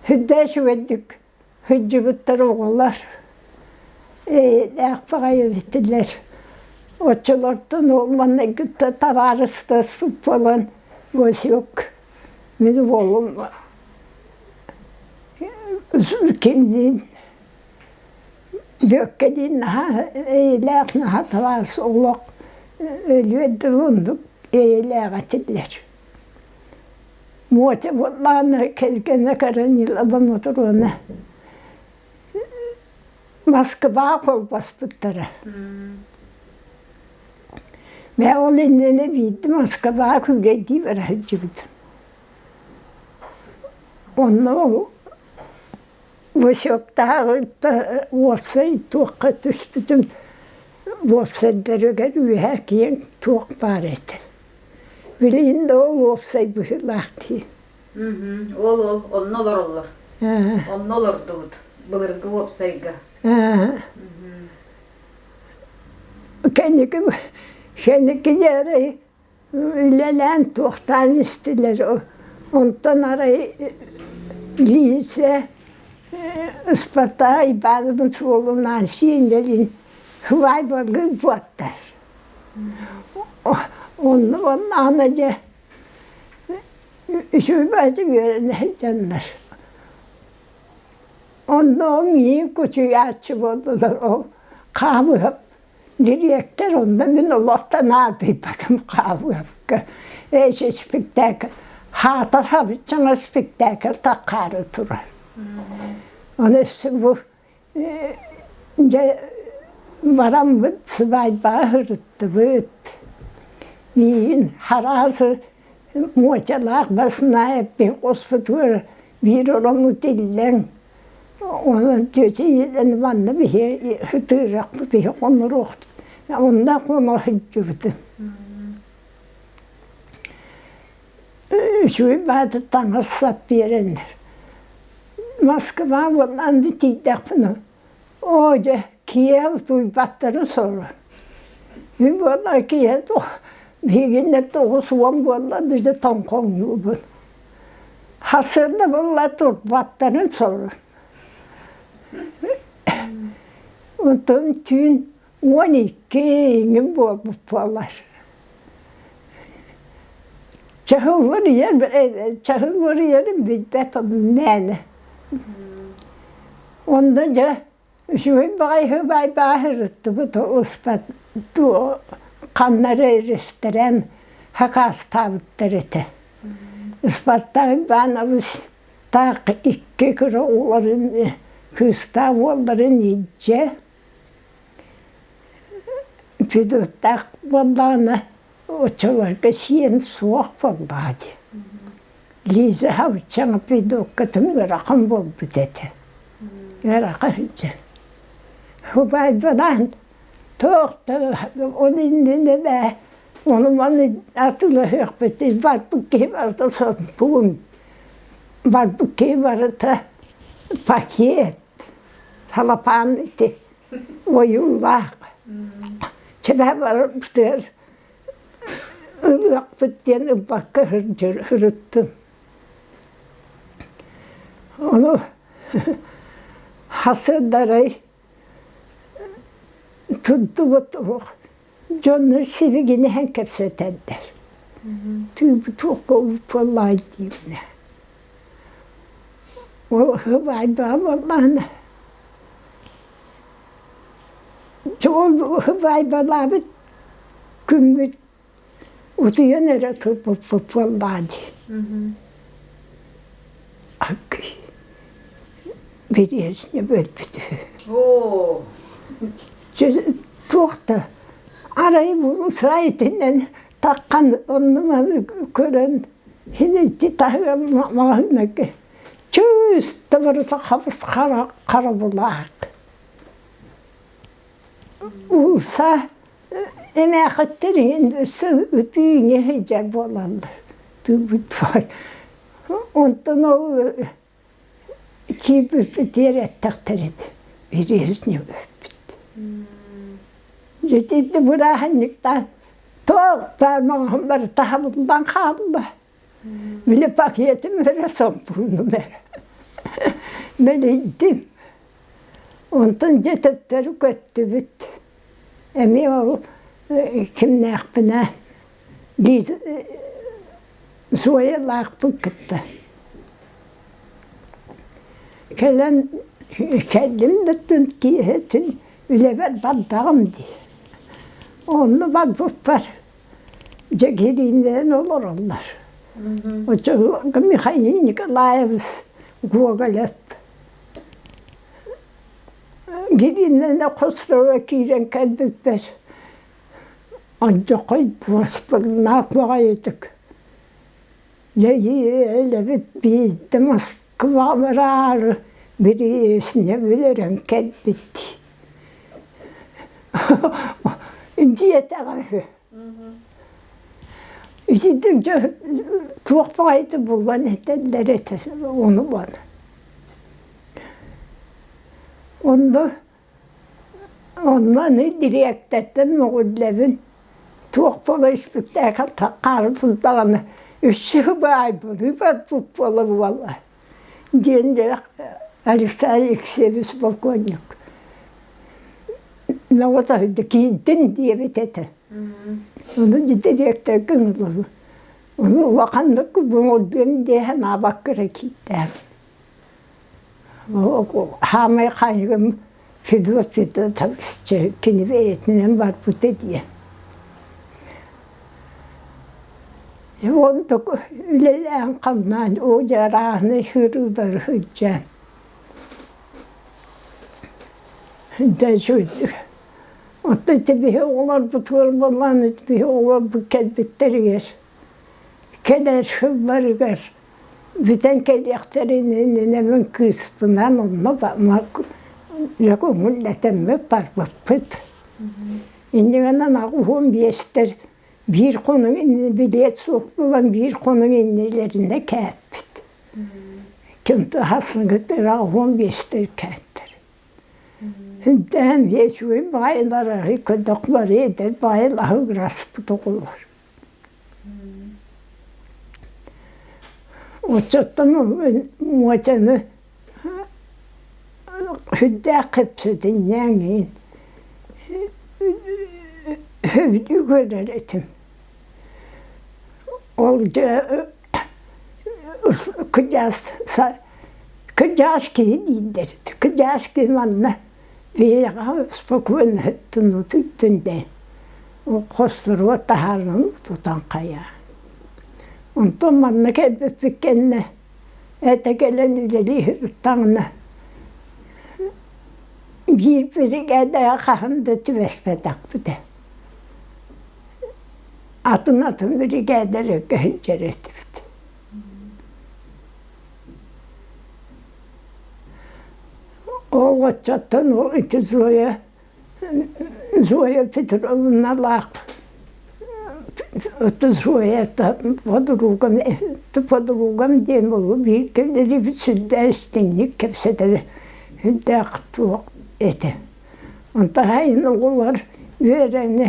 Сүрдээх үчүгэйдик сылдьыбыттар оҕолор эйэлээх баҕайы этилэр. Оччолортон ол маннайгытта табаарыстаспыт буолан Васек мин уолум кимниин Бүөккэлиин наһаа эйэлээх, наһаа талаас олох өлүөр дылы оннук эйэлээх этилэр. Мотя буоллаҕына кэргэнэ Корнилова Мотуруона Москваҕа холбоспуттара. Мэ ол иннинэ биирдэ Москваҕа күүлэйдии бара сылдьыбытым. Онно ол Васектааҕыта уопсай туохха түспүтүм уопсайдарыгар үөһэ киэҥ туох баар этэ. Билигин да ол уопсай быһыылаах дии. Ол ол онно олороллор. Онно олордубут былыргы уопсайга. Кэнники кэнники дьээрэй үлэлээн туохтаан истилэр. Онтон арай Лиисэ Ыспатай Ивановна суолунаан сиэннэрин сыбаайбалыы буоттар. Онно онно дьэ үчүгэйдик үөрэнэ сылдьаннар. Онно миин кучуйааччы буоллулар ол хаамыһап Дириэктэр онно мин олохтон аатыйбатым хаалыахка. Эчи спектакль хаатар хабыччаҥа спектакль таххаары турар. Оны бу дьэ бараммыт сыбаайбаҕа сырыттыбыт. Миигин хараасы муочалаах Баснаев хоспутугар биир орону тиллэн Онон тетя Елена манна биһи ытыырахпыт иһи хонуруохтут. Онно хоно сылдьыбытым. Үчүгэй бааты таҥас сап биэрэннэр. Москва буоллаан тиийдэхпинэ, оо дьэ, киэһэ утуйбаттарын сору. Мин буоллар киэһэ биһигиннэ 90 буолла дьэ тоҥхоҥнуубун. Хасыарда буолла турбаттарын сорун. Онтон түүн 12 иҥин буолбут буолар. Чаһыллар ийэр чаһыллар ийэрин билбэт мээнэ. Онно дьэ үчүгэй баҕайы сыбаайбаҕа сырыттыбыт успат ханна эрэ ресторан хакаастаабыттар этэ. Ыспаттаах Иванович таах икки кыра уолларын кыыстаах уолларын илдьэ Федоттаах буоллаҕына оччолорго сиэн суох буоллаҕа дии. Лиза Хабыччаҥа Федоккатын ыарахан буолбут этэ. Ыарахан дьэ. Убайбынаан туох да ол иннинэ бээ ону маны атыылаһыахпыт барбыт киһи барыта соппуун барбыт киһи барыта пакет салапаан ити ойуулаах чэбэ барбытыгар ылыахпыт диэн ылбакка сырыттым ону хасыардарай Туттубут дьоннор сибигинэһэн кэпсэтэллэр. Тыыбыт туохха уппаллаай диибинэ. Ол сыбаайбаҕа буоллаҕына ол сыбаайбалаабыт күммүт утуйан эрэ турбуппут буоллаҕа дии. Аккый бириэсне өлбүт үһү. Туох да арай саа итинэн таххан оннуманы көрөн хин ити таһыгар маҕаһыыннарга чыыс да барыта хабыс хара харабылаах. Уулусса Эмээхиттэр иһин өссө ытыы иҥэ сылдьар буолаллар. Тыыбыт баай. Онтон ол киирбиппитигэр эттэхтэрин бириэһисни өлбүт. Дьэ итинник бырааһынньыктаан туох баар маҥаһым барыта хабыллан хаалла. Били пакетым эрэ сомпуунум эрэ. Мэлийдим. Онтон дьэ төттөрү көттүбүт. Эмиэ ол кимнээхпинэ Зоялаахпын кытта. Кэлэн Кэллим да киэһэтин үлэбэр бардаҕым дии. Онно барбыппар дьэ кирииннэрэн олороллор. Оччолорго Михаил Николаевич Гоголев Гириннэнэ хосторго киирэн кэлбиппэр алдьархай дуоспуруннаах баҕайытык Дьэйиэлэбит биирдэ Москваҕа бараары бириисинэ билэрэн кэлбит диэтэҕэ үһү. Итинник дьэ туох баҕайыта булан этэллэр этэ ону бары. Онно Онно аны дириэктэртэн мөҕүллэбин, туох буола испиктээкил хаалбытын даҕаны өссө баайбыт барбыт буола буолла диэн Алексей Алексеевич полковник мөҕө тоһуйда киирдин диэбит этэ. Ону дириэктэргэ ыҥырдым. Ону улаханнык мөҕүллүөм дии санаабакка эрэ киирдэм. Хаамай хаайыгым Федот Федотович кини бэйэтинэн барбыта диэн. Онтук үлэлээн-хамнаан оо дьэ арааһынай сырыылары сылдьан Оттон ити биһи оҕолорбутугар буоллаан биһи оҕолорбут кэлбиттэригэр кэлэр сылларыгар бүтэн кэлиэхтэрин иннинэ мин кыыспынаан онно көҥүллэтэммит барбыппыт. Инньэ гынан 85-тэр биир хонук иннинэ билиэт суох буолан биир хонук иннилэринэ кээппит. Ким хаһысыгыт 85-тэр кээттэр. Дээн үчүгэй баҕайылар көрдөх бары эдэр баҕайылаһы ыраспыт оҕолор. Оччоттон муочаны сүрдээх кэпсэтинньэҥин сөбүлүү көрөр этим. Ол дьэ кыдьаас кыдьаас киһи дииллэр этэ. Кыдьаас киһи манна биһиэхэ спокойно түндэ хосторугар таһааран тутан хайаа. Онтон манна кэлбиппит кэннэ этэ кэлэн үлэлии сырыттаҕына биир биригээдэҕэ хаһан да түбэспэтэхпитэ. Атын-атын биригээдэлэргэ сылдьар этибит. Ол оччоттон ол ити Зоя Зоя Петровналаах Зоя подругам подругам диэн буолуо бииргэ үлэлиибит сүрдээх истиҥник кэпсэтэрэ сүрдээх туох этэ. Онтон сайын оҕолор үөрэнэ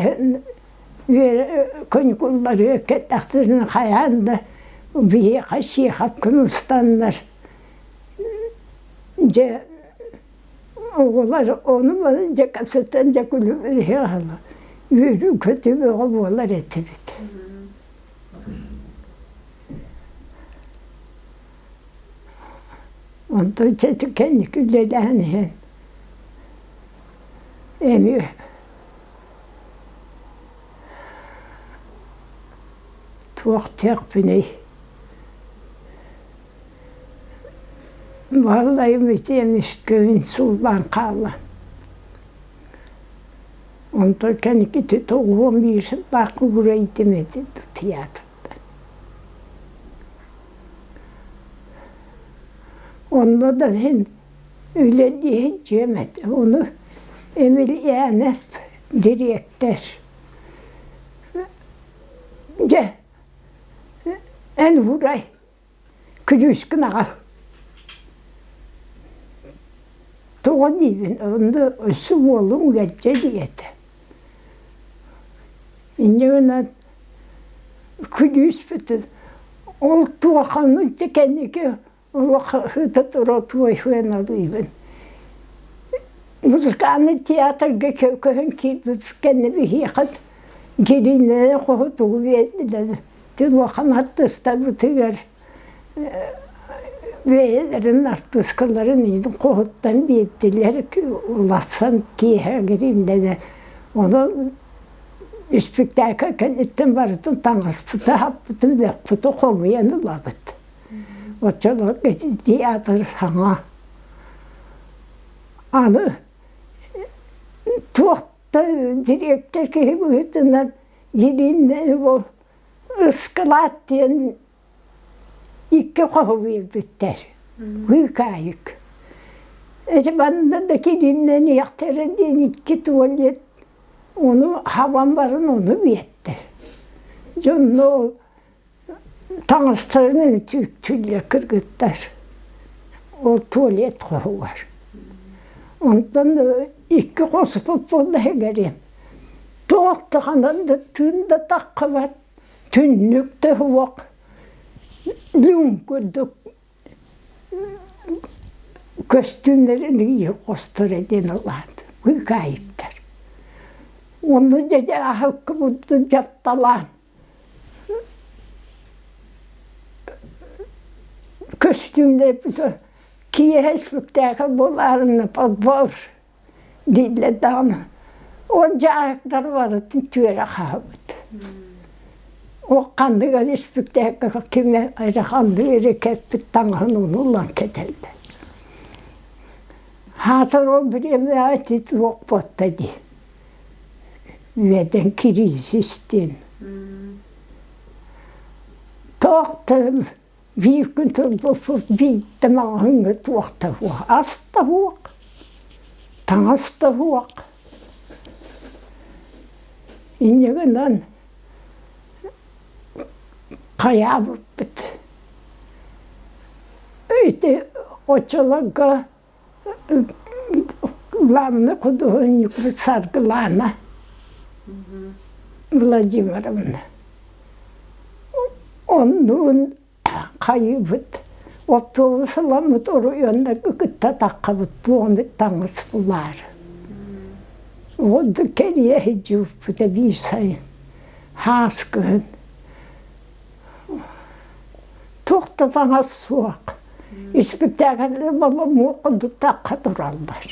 каникулларыгар кэллэхтэринэ хайаан да биһиэхэ сиэхэп кымыстаннар дьэ оҕолор ону-маны дьэ кэпсэтэн дьэ күлүмүрүһэ үөрүү-көтүү бөҕө буолар этибит. Онтон чэ кэнники үлэлээн иһэн эмиэ туох диэхпиний Баһылайым ити эмискэ инсуллаан хаалла. Онтон кэнники 91 сыллаах кубурайдым этэ театрда. Онно да иһин үлэлии сылдьыам этэ. Ону Емельянов дириэктэр дьэ эн уурай күлүүскүн аҕал тоҕо диибин онно өссө уолуҥ ыалдьа диэтэ инньэ гынан күлүүспүтүн ол туоханы ити кэнники олох ыта тура туойхуоналыыбын музыкальный театрга көһөн киирбит кэннэ биһиэхэ Гириннэрэ хоһу тугу биэрдилэр Тимохан артыыстарбытыгар. Бэйэлэрин артыыскаларын иһин хоһуттан биэрдилэр, уларсан киэһэ гириимнэнэ. Онон испиктээкил кэнниттэн барытын таҥаспыты-саппытын, бөхпүтү хомуйан ылабыт. Оччолорго театр саҥа. Аны туох да дириэктэр киһи быһыытынан Елена бу ыскылаат диэн икки хоһу биэрбиттэр. Быыкаайык. Эти манна да кириимнэниэхтэрэ диэн икки туалет ону хабан баран ону биэттэр. Дьонно таҥастарын түүктүүллэр кыргыттар. Ол туалет хоһугар. Онтон икки хоспут буолла иһигэр туох да ханан да тыын да таххыбат түннүк да суох лүҥ курдук көстүүмнэрин ыйы хосторо диэн ылаат быыкаайыктар онно дьэ аһыккыбытын дьапталаан көстүүмнэрбит киэһэ испиктээкил буолаарына подбор дииллэр даҕаны ол дьааһыктар барытын түөрэ хаһабыт ол ханнык эрэ испиктээккэ ким эрэ ханнык эрэ кэппит таҥаһын ону ылан кэтэллэр хаатар ол бириэмэҕэ ити туох буотта дии үөдэн кризис диэн туох да Биир күн турбуппут биирдэ маҕаһыыҥҥа туох да суох, ас да суох, таҥас да суох. Инньэ гынан хайаабыппыт. Ити оччолорго главный художник Саргылана Владимировна. Оннуун хайыыбыт, оптуобус ыламмыт оройуоннарга кытта таххабыт туомит таҥас булаары. Онтон кэлиэ сылдьыбыппыта биир сайын, хаас кыһын. Туох да таҥас суох. Испиктээкиллэр боломуок курдук тахха тураллар.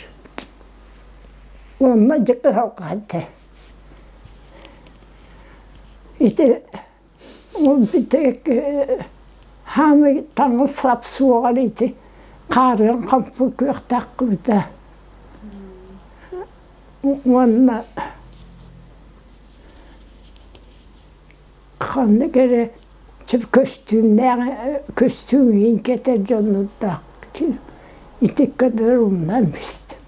Онно дьэ кыһалҕа этэ. Ити ол бүтэһик хаамый таҥас сап суоҕар ити хаарыан хампы күөхтээхпитэ. Уонна Ханнык эрэ көстүүмнээх көстүүм иһин кэтэр дьоннордоох ити кадр умнан бистим.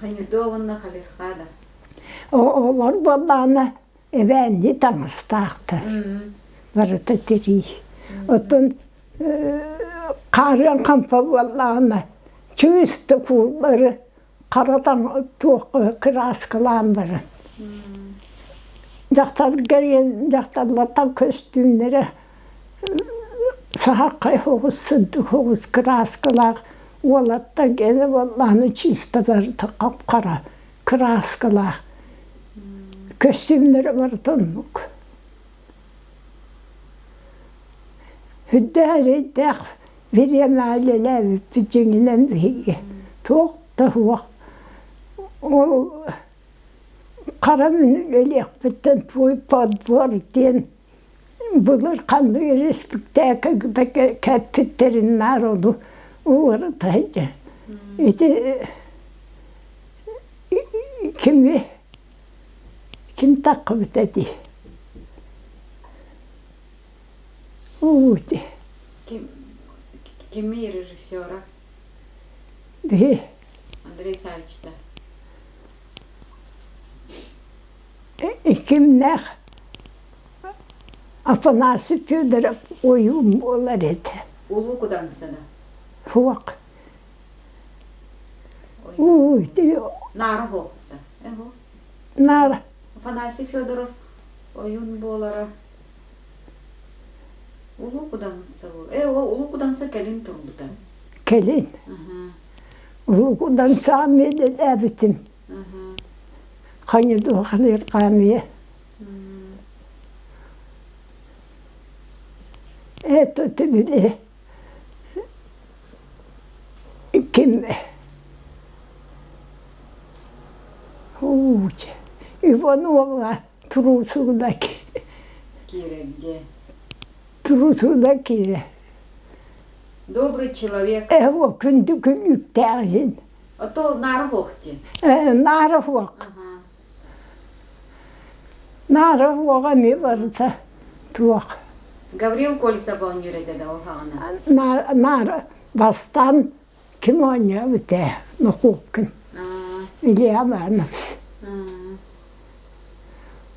Ханидо уонна Халирхада. Олор буоллаҕына эбээннии таҥастаахтар. Барыта тирии. Оттон хаарыан хампа буоллаҕына чыыс да кууллары хара таҥ туох кырааскалаан баран дьахтарга дьахталлартан көстүүмнэрэ саһархай соҕус сырдык соҕус кырааскалаах уолаттар гэнэ буоллаҕына чисто барыта хап-хара кырааскалаах көстүүмнэрэ барыта оннук Үрдээх эрэйдээх бириэмэҕэ үлэлээбиппит дьиҥинэн биһиги туох да суох. Ол хара мин үлэлиэхпиттэн твой подбор диэн былыр ханнык эрэ испиктээкил кэппиттэрин наар ону уларыта сылдьар. Ити кими ким таххыбыта дии Уути. Ким, кими режиссера? Биһи. Андрей Савичта. Кимнээх Афанасий Федоров ойуун буолар этэ. Улуу Кудаҥсана. Суох. Уути. Наара суохта. Наара. Афанасий Федоров ойуун буолара Улуу Кудаҥса Ээ, ол Улуу Кудаҥса кэлин турбута. Кэлин. Улуу Кудаҥсаҕа миэлэлээбитим. Ханьыдуоханыыр хаамыйа. Это ты били. Ким Уу, Иванова туруусугуна Киирэргэ. Туруусугуна киирэ. Добрый человек. Эво күндү күнүктээҕин. Ото наара хуох дии. Наара хуох. Наара хуоҕа эмиэ барыта туох. Гаврил Колесов оонньуур этэ да ол хаҕына. Наара бастаан ким оонньообут ээ Нохуоккун Илья Иванович.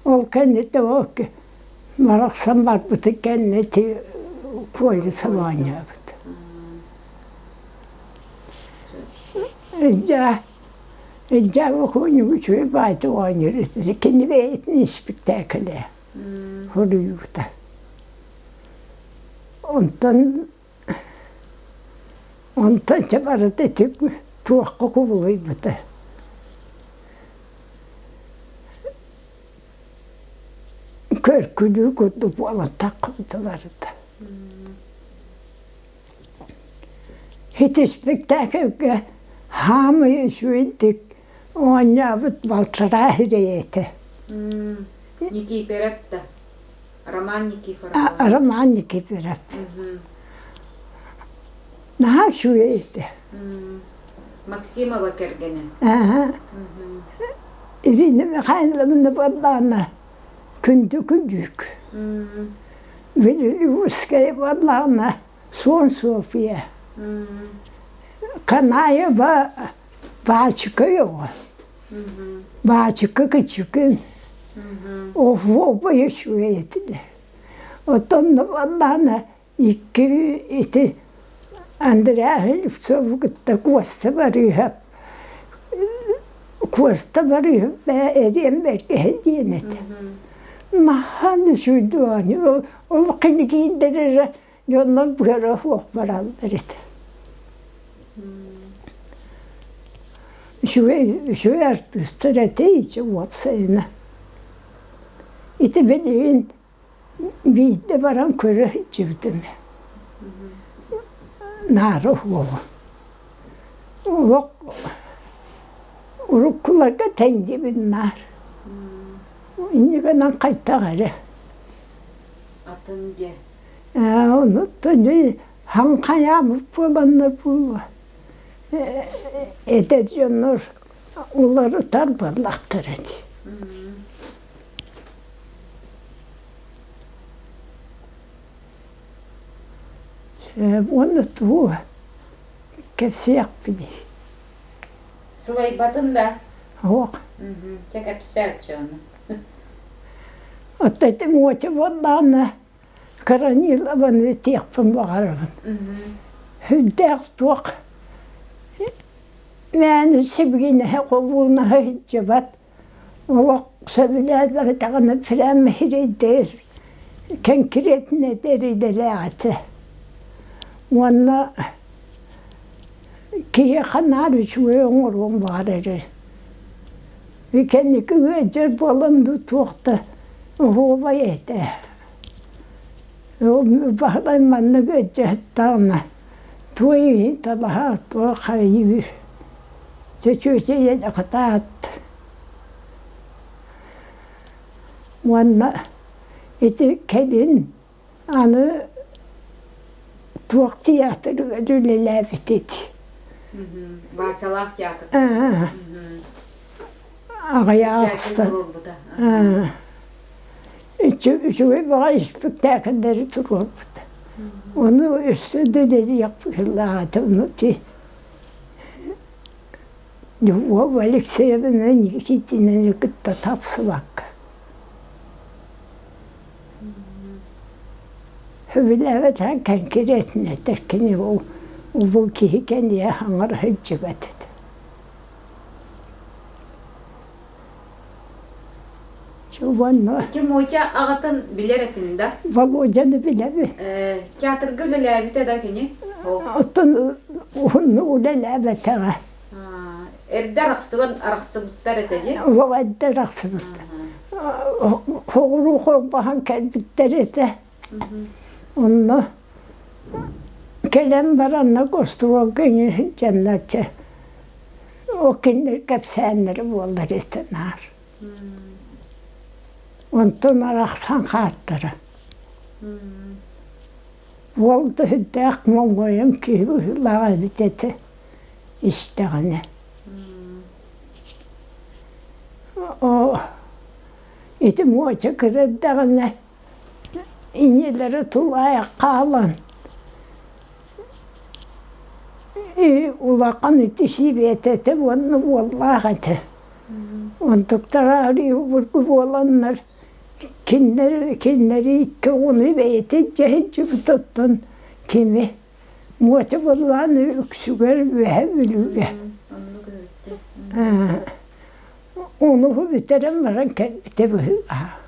Ол кэнниттэн ол барахсан барбытын кэннэ ити Колесов оонньообут. Дьэ, дьэ үчүгэй баайдык оонньуур этэ. Кини бэйэтин испиктээкилэ суруйуута. Онтон Онтон чэ барыта ити туохха кубулуйбута. Көркүлүү курдук буолан таххыбыта барыта. Ити спектакльга хаамай үчүгэйдик оонньообут балтараа сирэй этэ. Никифоров да? Роман Никифоров. Роман Никифоров. Наһаа үчүгэй этэ. Максимова кэргэнэ. Аха. Ирина Михайловна буоллаҕына күндү күндүк. Вилюйская буоллаҕына Суон Софья. Канаева Баачыка оҕо. Баачыка кычыкын оһуобай үчүгэй этилэр. Оттон буоллаҕына икки ити Андреа Слепцову кытта Куоста Барыыһап Куоста Барыыһап эриэн бэргэһэ диэн этэ. Наһаа да үчүгэйдик оонньуур. Ол кинигиирдэр эрэ дьоннор быара суох бараллар этэ. Үчүгэй, үчүгэй артыыстар этэ ичи уопсайына. Ити билигин биирдэ баран көрө сылдьыбытым. Наара уоҕу. Олох уруккуларга тэҥнибин наар. Иннигэнэн хайтах эрэ. Атын дьэ. Онуттан хаҥхайаабыт буоланнар буолуо. Эдэр дьоннор уларытар буоллахтара дии. Уонна тугу кэпсиэхпиний? Сылайбатын да? Суох. Чэ кэпсээччи ону. Оттон ити муоча буоллаҕына Корнилованы этиэхпин баҕарабын. Сүрдээх туох мээнэ сибигинэһэ холуунаһа сылдьыбат олох сөбүлээн бардаҕына прямо сирэйдээр кэнкириэтинэ идэлээх этэ. Уонна киһиэхэ наар үчүгэй оҥоруон баҕарар Кэнники ыалдьар буолан дуу туох да оһуобай этэ. Баһылай маннык ыалдьыһыттаҕына туой иһин талаһа туох хайыы чөчүөчэйэн акытаат уонна ити кэлин аны туох театрыгар үлэлээбитит. Васялаах театр. Аҕыйах Үчүгэй баҕа испиктээкиллэри туруорбут. Ону өссө да дэлиэх быһыылаах ону ти Любовь Алексеевна Никитинаны кытта тапсыбакка. Сөбүлээбэтэх кэнкириэтинэ этэр кини ол улуу киһи кэнниэ хаҥара сылдьыбат этэ. Уонна Ити Мотя аҕатын билэр этин да? Володяны билэбин. Театрга үлэлээбитэ да кини? Оттон уһуннук үлэлээбэтэҕэ. Эрдэ арахсыбан арахсыбыттар этэ дии? Олох эрдэ арахсыбыттар. Хоҕуруу холбоһон кэлбиттэр этэ. Онно Кэлэн баранна гостуруолга сылдьаннар чэ ол кинилэр кэпсээннэрэ буоллар этэ наар. Онтон арахсан хааттара. Уол да сүрдээх моҥойон киһи быһыылаах эбит этэ истэҕинэ. Оо, ити Муоча кыра эрдэҕинэ ийэлэрэ тулаайах хаалан улахан ити сибиэтэ этэ уонна уоллаах этэ. Онтуктара арыы обургу буоланнар кинилэр кинилэри икки оҕону бэйэтэ илдьэ сылдьыбыт оттон кими Муоча буоллаҕына үксүгэр Үөһээ Бүлүүгэ. Ону бүтэрэн баран кэлбитэ быһыылаах.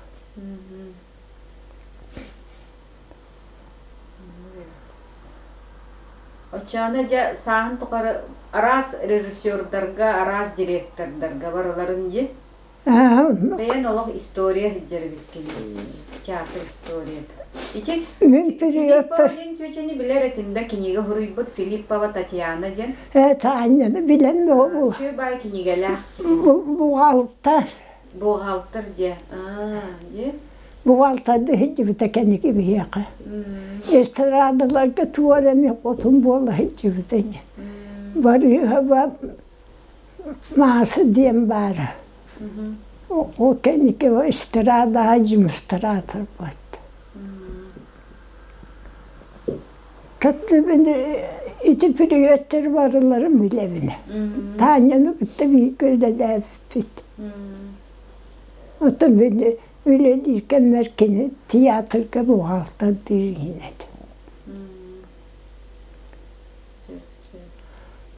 Оччоҕуна дьэ сааһын тухары араас режиссердарга, араас директордарга барыларын дии Бэйэн олох история сылдьар эбиккин театр историята. Ити Мин Филиппова диэн чүөчэни билэр этим да кинигэ суруйбут Филиппова Татьяна диэн. Ээ Таанньаны билэн буолуо. Үчүгэй баай кинигэлээх. Бухгалтер. Бухгалтер диэ. Аа, диэ. Бухгалтерды сылдьыбыта кэнники биһиэхэ. Эстрадаларга туора эмиэ хотун буола сылдьыбыта ини. Барыыһа Мааса диэн баара. Ол кэнники эстрада демонстратор буолла. Кыттыбын ити пүрүөттэр барыларын билэбин. Таанньаны кытта бииргэ үлэлээбиппит. Оттон мин үлэлиир кэммэр кини театрга бухгалтер диир этэ.